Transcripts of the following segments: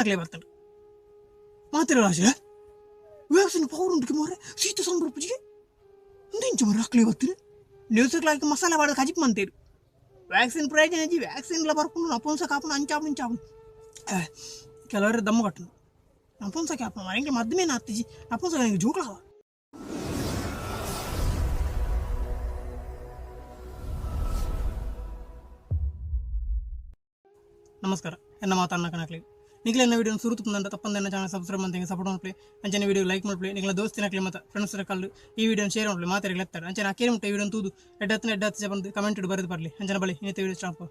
ಅಕ್ಲೆ ಬರ್ತುಂಡು ಮಾತೆರ್ಲ ಆಶೆ vaccine power ಉಂಡು ಮಾರೆ ಶೀತ ಸಂಬರ್ಪುಜಿಗೆ ಉಂದೆಂಚ ಮಾರೆ ಅಕ್ಲೆ ಬತ್ತಿನ ನ್ಯೂಸ್ ಕ್ಲಾಕ್ ಮಸಾಲೆ ಪಾಡ್ದ್ ಕಜಿಪ್ ಮಂತೇರ್ ವ್ಯಾಕ್ಸಿನ್ ಪ್ರಯೋಜನ ಇಜ್ಜಿ ವ್ಯಾಕ್ಸಿನ್ಲ ಬರ್ಪುಂಡು ನಪುಂಸಕ ಆಪುಂಡು ಅಂಚ ಆಪುಂಡು ಇಂಚ ಆಪುಂಡು ಕೆಲವೆರ್ ದಮ್ಮು ಕಟ್ಟುಂಡು ನಪುಂಸಕ ಆಪುಂಡು ಮಾರೆ ಎಂಕ್ಲೆ ಮದ್ಮೆನ ಆತಿಜಿ ನಪುಂಸಕ ಎಂಕ್ ಜೋಕುಲಾವ. ನಮಸ್ಕಾರ ಎನ್ನ ಮಾತ ಅನ್ನ ಕಣಕ್ಲೆ ನಿಕ್ಲೆ ಎನ್ನ ವಿಡಿಯೋ ಸುರುತು ಪಂಡ ತಪ್ಪಂದೆ ಎನ್ನ ಚಾನಲ್ ಸಬ್ಸ್ಕ್ರೈಬ್ ಮಂತೆ ಸಪೋರ್ಟ್ ಮಲ್ಪಲೆ ಅಂಚನೆ ವಿಡಿಯೋ ಲೈಕ್ ಮಲ್ಪಲೆ ನಿಕ್ಲೆ ದೋಸ್ತಿನಕ್ಲೆ ಮತ ಫ್ರೆಂಡ್ಸ್ ಸರ್ಕಲ್ ಈ ವಿಡಿಯೋ ಶೇರ್ ಮಲ್ಪಲೆ ಮಾತೆರೆಗ್ಲ ಎತ್ತಡ್ ಅಂಚನೆ ಅಕೇರಿ ಮುಟ್ಟ ಈ ವಿಡಿಯೋ ತೂದು ಎಡ್ಡತ್ನ ಎಡ್ಡತ್ತ್ ಪಂದ್ ಕಮೆಂಟ್ ಬರೆದು ಬರ್ಲಿ ಅಂಚನೆ ಬಲೆ ಇನ್ನಿತ ವಿಡಿಯೋ ಸ್ಟಾಪ್.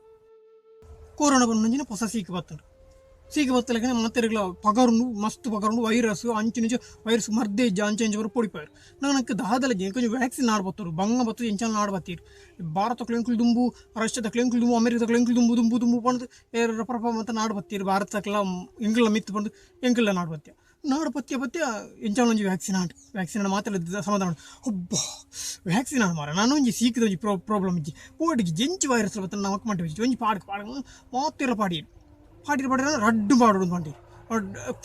ಕೊರೋನಾ ಪಂಡ ಪೊಸ ಸೀಕ್ ಬತ್ತುಂಡು ಸೀಕ್ ಬತ್ತಲೆಕನೆ ಮಾತೆರೆಗ್ಲ ಪಗರುಂಡು ಮಸ್ತ್ ಪಗರುಂಡು ವೈರಸ್ ಅಂಚಿನ ವೈರಸ್ ಮರ್ದೆ ಇಜ್ಜ ಅಂಚ ಇಂಚ ಪೂರ ಪೊಡಿಪಾಯೆರ್ ನನಕ್ ದಾದಲ ಇಜ್ಜಿ ಒಂಜಿ ವ್ಯಾಕ್ಸಿನ್ ನಾಡ್ ಬತ್ತೊಡು ಬಂಗ ಬತ್ತುದು ಎಂಚಲ ನಾಡ್ ಬತ್ತೀರ್ ಭಾರತಕ್ಲೆ ಎಂಕುಲು ದುಂಬು ರಷ್ಯಾದಕ್ಲೆ ಎಂಕುಲು ದುಂಬು ಅಮೆರಿಕದಕ್ಲೆ ಎಂಕುಲು ದುಂಬು ದುಂಬು ದುಂಬು ಪಂದ್ ಏರ್ ರಪ ರಪ ಮಾತ ನಾಡ್ ಬತ್ತೀರ್ ಭಾರತಕ್ಲ ಎಂಕಲ್ನ ಮಿತ್ತ್ ಪಂದ್ ಎಂಕಲ್ನ ನಾಡ್ ಬತ್ತಿಯ ನಾಡ್ ಪತ್ತಿಯ ಪತ್ತಿಯ ಎಂಚಲ ಒಂಜಿ ವ್ಯಾಕ್ಸಿನ್ ಆಂಡ್ ವ್ಯಾಕ್ಸಿನ್ ಆಂಡ ಮಾತೆರ್ಲ ಸಮಾಧಾನ ಆಂಡ್ ಅಬ್ಬಾ ವ್ಯಾಕ್ಸಿನ್ ಆಂಡ್ ಮಾರ್ರೆ ನನೊಂಜಿ ಸೀಕ್ದ ಒಂಜಿ ಪ್ರಾಬ್ಲಮ್ ಇಜ್ಜಿ ಪೋಡಿಗ್ ಎಂಚ ವೈರಸ್ ಬತ್ತ್ಂಡ್ ನಮಕ್ ಮಂಡೆ ಇಜ್ಜಿ ಒಂಜಿ ಪಾಡ್ಗ್ ಪಾಡ್ಗ್ ಮಾತೆರ್ಲ ಪಾಡಿಯೆರ್ ಪಾಡಿಯೆರ್ ಪಾಡಿಯೆರ್ ರಡ್ಡ್ ಪಾಡೊಡು ಪಂಡೆರ್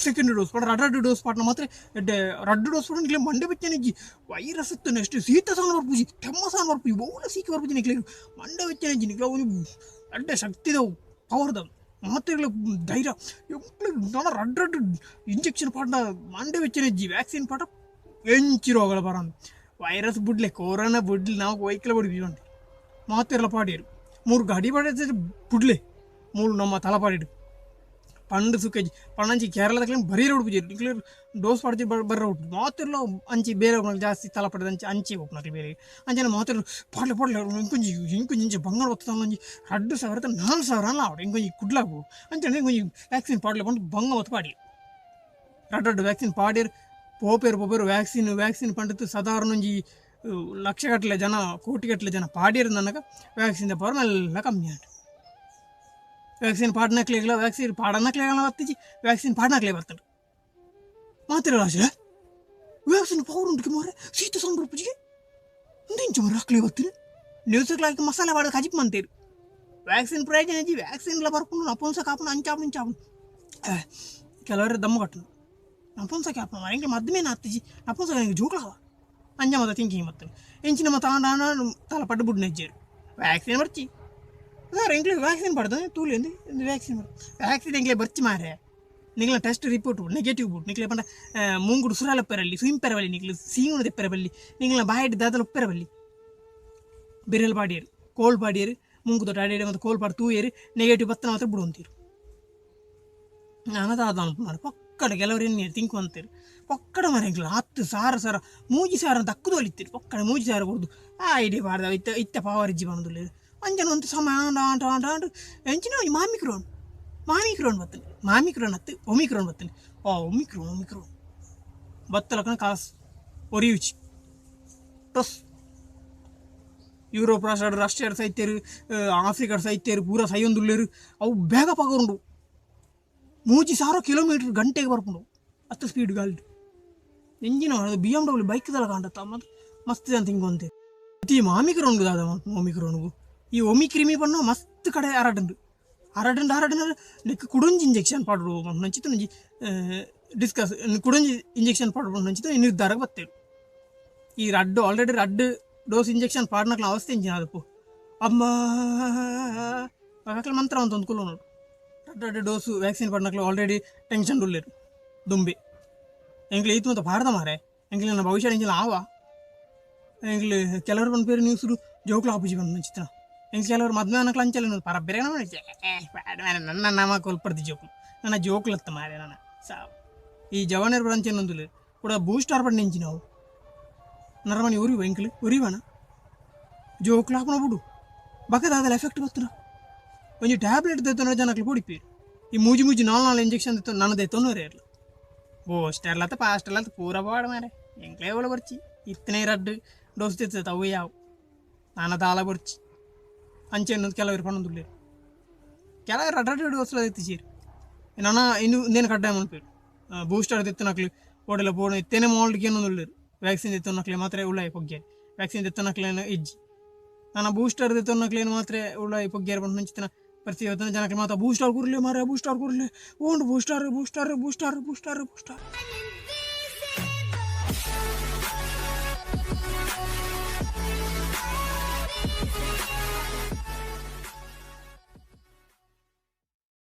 ಸೆಕೆಂಡ್ ಡೋಸ್ ಪಂಡ ರಡ್ಡ್ ರಡ್ಡ್ ಡೋಸ್ ಪಾಡ್ಂಡ ಮಾತ್ರ ಎಡ್ಡೆ ರಡ್ಡ್ ಡೋಸ್ ಪಾಡ್ಂಡ ನಿಕ್ಲೆ ಮಂಡೆ ಬೆಚ್ಚನೆ ಇಜ್ಜಿ ವೈರಸ್ ಇತ್ತ್ಂಡ ನೆಕ್ಸ್ಟ್ ಸೀತ ಸಹ ಬರ್ಪುಜಿ ತೆಮ್ಮ ಸಹ ಬರ್ಪುಜಿ ಒವ್ಲ ಸೀಕ್ ಬರ್ಪುಜಿ ನಿಕ್ಲೆಗ್ ಮಂಡೆ ಬೆಚ್ಚನೆ ಇಜ್ಜಿ ನಿಕ್ಲೆ ಒಂಜಿ ಎಡ್ಡೆ ಶಕ್ತಿದ ಪವರ್ದ ಮಾತೆರ್ಲ ಧೈರ್ಯ ಎಂಕ್ಲೆಗ್ ನನ ರಡ್ಡ್ ರಡ್ಡ್ ಇಂಜೆಕ್ಷನ್ ಪಾಡ್ಂಡ ಮಂಡೆ ಬೆಚ್ಚನೆ ಇಜ್ಜಿ ವ್ಯಾಕ್ಸಿನ್ ಪಾಡ್ಂಡ ಎಂಚಿ ರೋಗಲ ಬರಂದ್ ವೈರಸ್ ಬುಡ್ಲೆ ಕೊರೋನಾ ಬುಡ್ಲೆ ನಮಕ್ ಒಯ್ಕ್ಲ ಬೊಡ್ಡಿ ಪಂಡೆ ಮಾತೆರ್ಲ ಪಾಡ್ಯೆರ್ ಮೂರು ಗಾಡಿ ಪಾಡ್ಯೆರ್ ಬುಡ್ಲೆ ಮೂಲು ನಮ್ಮ ತಲಪಾಡಿಡ್ ಪಂಡ್ ಸುಖ ಇಜ್ಜಿ ಪಂಡ ಕೇರಳದಕ್ಲೆನ್ ಬರೀ ಉಡ್ಪುಜೆರ್ ನಿಕ್ಲೆಗ್ ಡೋಸ್ ಪಾಡ್ದ್ ಬರ್ರೆ ಉಪ್ಪುಜಿ ಮಾತೆರ್ಲ ಅಂಚಿ ಬೇರೆ ಉಪ್ಪುನಕುಲು ಜಾಸ್ತಿ ತಲಪಾಡಿದ ಅಂಚಿ ಅಂಚಿ ಉಪ್ಪುನಕುಲು ಬೇರೆ ಅಂಚನೆ ಮಾತೆರ್ಲ ಪಾಡ್ಲೆ ಪಾಡ್ಲೆ ಇಂಕೊಂಜಿ ಇಂಕೊಂಜಿ ಇಂಚ ಬಂಗಾರ ಬತ್ತುದು ಒಂಜಿ ರಡ್ಡ್ ಸಾವಿರದ ನಾಲ್ ಸಾವಿರ ಆಂಡಲ ಆವಡ್ ಇಂಕೊಂಜಿ ಕುಡ್ಲ ಬೋಡು ಅಂಚನೆ ಇಂಕೊಂಜಿ ವ್ಯಾಕ್ಸಿನ್ ಪಾಡ್ಲೆ ಪಂದ್ ಬಂಗ ಮಲ್ತ್ ಪಾಡ್ಯೆರ್ ರಡ್ಡ್ ರಡ್ಡ್ ವ್ಯಾಕ್ಸಿನ್ ಪಾಡ್ಯೆರ್ ಪೋಪೆರ್ ಪೋಪೆರ್ ವ್ಯಾಕ್ಸಿನ್ ವ್ಯಾಕ್ಸಿನ್ ಪಂಡುದು ಸಾಧಾರಣ ಒಂಜಿ ಲಕ್ಷ ಗಟ್ಟಲೆ ಜನ ಕೋಟಿ ಗಟ್ಟಲೆ ಜನ ಪಾಡ್ಯೆರ್ ಅಂದ್ ಅನಗ ವ್ಯಾಕ್ಸಿನ್ ದ ಪವರ್ ಮೆಲ್ಲ ಕಮ್ಮಿ ಆಂಡ್. ವ್ಯಾಕ್ಸಿನ್ ಪಾಡ್ನಕ್ಲೆಗ್ಲ ವ್ಯಾಕ್ಸಿನ್ ಪಾಡನಕ್ಲೆಗ್ಲ ಬತ್ತಿಜಿ ವ್ಯಾಕ್ಸಿನ್ ಪಾಡ್ನಕ್ಲೆ ಬತ್ತುಂಡು ಮಾತೆರ್ಲ ಆಶೆ ವ್ಯಾಕ್ಸಿನ್ ಪವರ್ ಉಂಡು ಮಾರ್ರೆ ಶೀತ ಸಂಬರ್ಪುಜಿ ಉಂದೆಂಚ ಮಾರ್ರೆ ಅಕ್ಲೆ ಬತ್ತಿನ ನ್ಯೂಸ್ ಕ್ಲಾಕ್ ಮಸಾಲೆ ಪಾಡ್ದ್ ಕಜಿಪ್ ಮಂತೇರ್ ವ್ಯಾಕ್ಸಿನ್ ಪ್ರಯೋಜನ ಇಜ್ಜಿ ವ್ಯಾಕ್ಸಿನ್ಲ ಬರ್ಪುಂಡು ನಪುಂಸಕ ಆಪುಂಡು ಅಂಚ ಆಪುಂಡು ಇಂಚ ಆಪುಂಡು ಕೆಲವೆರ್ ದಮ್ಮು ಕಟ್ಟುಂಡು ನಪುಂಸಕ ಆಪುಂಡು ಮಾರ್ರೆ ಎಂಕ್ಲೆ ಮದ್ಮೆನ ಆತಿಜಿ ನಪುಂಸಕ ಎಂಕ್ ಜೋಕುಲಾವ ಅಂಚ ಮಾತ ಥಿಂಕಿಂಗ್ ಬತ್ತುಂಡು ಎಂಚಿನ ಮಾತ ಆಂಡ ಆಂಡ ತಲಪಡ್ಡ್ ಬುಡ್ನ ಇಜ್ಜೆರ್ ವ್ಯಾಕ್ಸಿನ್ ಬೊರ್ಚಿ ಸರ್ ಎಂಕ್ಲೆ ವ್ಯಾಕ್ಸಿನ್ ಪಾಡ್ದು ತೂಲೆ ಇಂದು ವ್ಯಾಕ್ಸಿನ್ ವ್ಯಾಕ್ಸಿನ್ ಎಂಕ್ಲೆ ಬರ್ಚಿ ಮಾರ್ರೆ ನಿಕ್ಲೆನ ಟೆಸ್ಟ್ ರಿಪೋರ್ಟ್ ನೆಗೆಟಿವ್ ಬೋಡು ನಿಕ್ಲೆ ಪಂಡ ಮೂಂಕುಡು ಸುರಾಲ್ ಉಪ್ಪೆರೆ ಬಲ್ಲಿ ಸುಯಿಂಪೆರೆ ಬಲ್ಲಿ ನಿಕ್ಲು ಸೀಂಗುಣ ದೆಪ್ಪೆರೆ ಬಲ್ಲಿ ನಿಕ್ಲೆನ ಬಾಯಿಡ್ ದಾದಲ ಉಪ್ಪೆರೆ ಬಲ್ಲಿ ಬಿರೆಲ್ ಪಾಡಿಯೆರ್ ಕೋಲ್ ಪಾಡಿಯೆರ್ ಮೂಂಕುದೊಟ್ಟು ಅಡೆ ಮಾತ ಕೋಲ್ ಪಾಡ್ ತೂಯೆರ್ ನೆಗೆಟಿವ್ ಬತ್ತನ ಮಾತ್ರ ಬುಡೊಂತೆರ್ ನನ ದಾದ ಮನ್ಪುನ ಪೊಕ್ಕಡೆ ಕೆಲವರು ಎನ್ನಿಯೆರ್ ತಿಂಕ್ ಮಂತೆರ್ ಪೊಕ್ಕಡೆ ಮಾರ್ರೆ ಎಂಕ್ಲ ಹತ್ತು ಸಾರ ಸಾರ ಮೂಜಿ ಸಾರ ದಕ್ಕುದು ಒಲಿತೆರ್ ಪೊಕ್ಕಡೆ ಮೂಜಿ ಸಾರ ಕೊರ್ದು ಆ ಐಡಿಯಾ ಪಾಡ್ದ ಇತ್ತೆ ಇತ್ತೆ ಪವರ್ ಇಜ್ಜಿ ಪನೊಂದುಲ್ಲೆರ್ ಅಂಚನೆ ಒಂತೆ ಸಮಯ ಆಂಡ್ ಆಂಡ್ ಆಂಡ್ ಆಂಡ್ ಎಂಚಿನ ಒಂಜಿ ಮಾಮಿಕ್ರೋನ್ ಮಾಮಿಕ್ರೋನ್ ಬತ್ತ್ಂಡ್ ಮಾಮಿಕ್ರೋನ್ ಅತ್ತ್ ಒಮಿಕ್ರೋನ್ ಬತ್ತ್ಂಡ್ ಆ ಒಮಿಕ್ರೋನ್ ಒಮಿಕ್ರೋನ್ ಬತ್ತಲಕನ ಕಾಸ್ ಒರಿಯುಜಿ ಟೊಸ್ ಯುರೋಪ್ ರಾಷ್ಟ್ರ ರಷ್ಯಾಡ್ ಸೈತೆರ್ ಆಫ್ರಿಕಾಡ್ ಸೈತೆರ್ ಪೂರ ಸೈಯೊಂದುಲ್ಲೆರ್ ಅವು ಬೇಗ ಪಗರುಂಡು ಮೂಜಿ ಸಾರ ಕಿಲೋಮೀಟರ್ ಗಂಟೆಗ್ ಬರ್ಪುಂಡು ಅತ್ ಸ್ಪೀಡ್ ಗಾಳಿಡ್ ಎಂಚಿನ ಬಿ ಎಮ್ ಡಬ್ಲ್ಯೂ ಬೈಕ್ ದ ಲೆಕ ಆಂಡತ್ತ ಮಸ್ತ್ ಜನ ತಿಂಕೊಂತೆರ್ ಇತ್ತೆ ಈ ಮಾಮಿಕ್ರೋನ್ಗ್ ದಾದ ಮನ್ಪುನು ಒಮಿಕ್ರೋನ್ಗ್ ಈ ಒಮಿಕ್ರಿಮಿ ಪಂಡ ಮಸ್ತ್ ಕಡೆ ಹರಡುಂಡು ಹರಡುಂಡು ಹರಡುಂಡು ನೆಕ್ಕ್ ಕುಡೊಂಜಿ ಇಂಜೆಕ್ಷನ್ ಪಾಡೊಡು ಪನ್ಪುನಂಚಿತ್ತಿ ಒಂಜಿ ಡಿಸ್ಕಸ್ ಕುಡೊಂಜಿ ಇಂಜೆಕ್ಷನ್ ಪಾಡೊಡು ಪನ್ಪುನಂಚಿತ್ತಿ ನಿರ್ಧಾರಗ್ ಬತ್ತೆರ್ ಈ ರಡ್ಡ್ ಆಲ್ರೆಡಿ ರಡ್ಡ್ ಡೋಸ್ ಇಂಜೆಕ್ಷನ್ ಪಾಡ್ನಕ್ಲೆನ ಅವಸ್ಥೆ ಎಂಚಿನ ಆದುಪ್ಪು ಅಮ್ಮ ಅಕ್ಲ ಮಂತ್ರ ಮಂತೊಂದು ಕುಲ್ಲೊನೊಡು ರಡ್ಡ್ ರಡ್ಡ್ ಡೋಸ್ ವ್ಯಾಕ್ಸಿನ್ ಪಾಡ್ನಕ್ಲು ಆಲ್ರೆಡಿ ಟೆನ್ಷನ್ ಉಲ್ಲೆರ್ ದುಂಬೆ ಎಂಕ್ಲು ಈತ್ ಮಾತ ಪಾಡ್ದ ಮಾರ್ರೆ ಎಂಕ್ಲೆನ ಭವಿಷ್ಯ ಎಂಚಿನ ಆವ ಎಂಕ್ಲು ಕೆಲವೆರ್ ಪನ್ಪೆರ್ ನ್ಯೂಸ್ ಡು ಜೋಕುಲು ಆಪುಜಿ ಪನ್ಪುನಂಚಿತ್ತಿನ ಎಂಕ್ ಕೆಲವೆರ್ ಮದ್ಮೆ ಆನಕ್ಲ ಅಂಚನೆ ಪರಬ್ಬೆರೆಗ್ ನನ ನಮಕ್ ಒಲ್ಪರ್ದ್ ಜೋಕುಲು ನನ ಜೋಕುಲತ್ತ ಮಾರ್ರೆ ನನ ಸಾವ್ ಈ ಜವನೆರ್ ಪೂರ ಅಂಚನೆ ಉಂತುಲ್ಲೆರ್ ಕುಡ ಬೂಸ್ಟರ್ ಪಂಡ ಎಂಚಿನ ಅವು ನರಮನಿ ಒರಿಯುವ ಎಂಕ್ಲು ಒರಿಯುವನ ಜೋಕುಲು ಆಪುನ ಬುಡು ಬೊಕ ದಾದಲ ಎಫೆಕ್ಟ್ ಬತ್ತುಂಡ ಒಂಜಿ ಟ್ಯಾಬ್ಲೆಟ್ ದೆತ್ತೊಂಡ ಜನಕ್ಲು ಪೋಡಿಪೆರ್ ಈ ಮೂಜಿ ಮೂಜಿ ನಾಲ್ ನಾಲ್ ಇಂಜೆಕ್ಷನ್ ದೆತ್ತೊಂದು ನನ ದೆತ್ತೊನುವೆರ್ ಏರ್ಲ ಬೂಸ್ಟರ್ಲ ಅತ್ತ ಪಾಸ್ಟರ್ಲ ಅತ್ತ ಪೂರ ಬೋಡ ಮಾರ್ರೆ ಎಂಕ್ಲೆ ಓಲ ಬೊರ್ಚಿ ಇತ್ತನೆ ರಡ್ಡ್ ಡೋಸ್ ದೆತ್ತುದತ್ತ ಅವ್ವೆ ಯಾವು ನನ ದಾಲ ಬೊರ್ಚಿ ಅಂಚೆನೆ ಕೆಲವೆರ್ ಪನೊಂದುಲ್ಲೆರ್ ಕೆಲವೆರ್ ರಡ್ಡ್ ರಡ್ಡ್ ಡೋಸ್ಲ ದೆತ್ತಿಜೆರ್ ನನ ಇಂದು ಉಂದೆನ್ ಕಡ್ಡಾಯ ಮನ್ಪುವೆರ್ ಬೂಸ್ಟರ್ ದೆತ್ತುನಕ್ಲು ಓಡೆಲ ಪೋಂಡ ಇತ್ತೆನೆ ಮಾಲ್ಡ್ ಕೇನೊಂದುಲ್ಲೆರ್ ವ್ಯಾಕ್ಸಿನ್ ದೆತ್ತೊನ್ನಕ್ಲೆ ಮಾತ್ರ ಉಲಾಯಿ ಪೊಗ್ಗೆರೆ ವ್ಯಾಕ್ಸಿನ್ ದೆತ್ತೊನ್ನಕ್ಲೆನ ಇಜ್ಜಿ ನನ ಬೂಸ್ಟರ್ ದೆತ್ತೊನ್ನಕ್ಲೆನ್ ಮಾತ್ರ ಉಲಾಯಿ ಪೊಗ್ಗೆರೆ ಪನ್ಪುನಂಚಿತ್ತಿನ ಪ್ರತಿ ಜನಕ್ಕೆ ಮಾತ ಬೂಸ್ಟರ್ ಕುರ್ಲೆ ಮಾರೆ, booster ಕುರ್ಲೆ ಓಂಡು, booster booster booster booster booster.